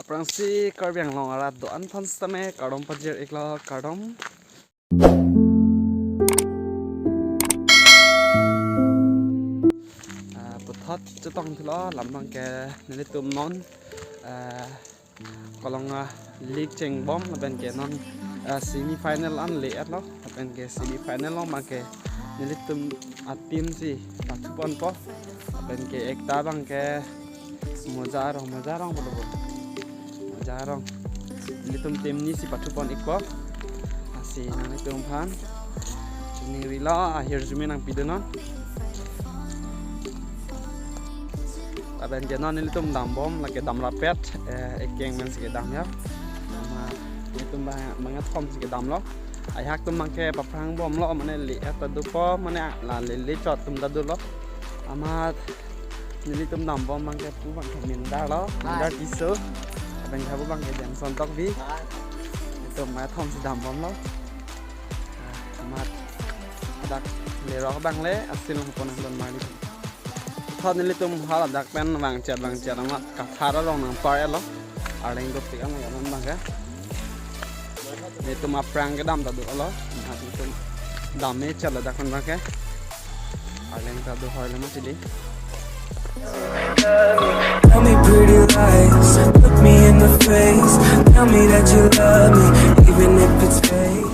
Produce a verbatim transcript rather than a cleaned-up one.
Aphrangsi Karbi Anglong arat do-an aphan sitame kardom pajir iklo, kardom. Ah, puthot chetong thulo, labang ke nelitum non, ah, Kolong a league chengbom, lapen ke non, ah, semi final an le-etlo, lapen ke semi final along abang ke nelitum a team si pathuponpo, lapen ke ekta abang ke Moja Rong, Moja Rong pulo bo. Moja Rong. Nelitum team ni si pathupon ikpo. Lasi nanglitum aphan chiningrilo, ahirjume nangpidunnon. Lapen ke non nelitum dambom, lake damrapet, eh, ekeng men si kedam ya. Amat nelitum bang, bangkethom si kedamlo. Ajahak atum abang ke paprangbomlo, mane le-et ta dopo, mane la lele chot atum ta dolo. Amat nelitum dambom abang ke pu abang ke Mindar lo, Mindar Tisso. Lapen ke pu abang ke Jameson Tokbi. Nelitum bangkethom si dambomlo. Amat dak lerok abang le asil nangpon nangdon mali. Thot nelitum haladak pen vangchet vangchet amat kathar arong nangpar-etlo. Arleng dopik an ya non abang ke. Nelitum aphrang kedam ta dolo. Amat nelitum dam-echetlo dak pen abang ke. Arleng ta do hoi lo mati di. Tell me pretty lies, look me in the face. Tell me that you love me, even if it's fake.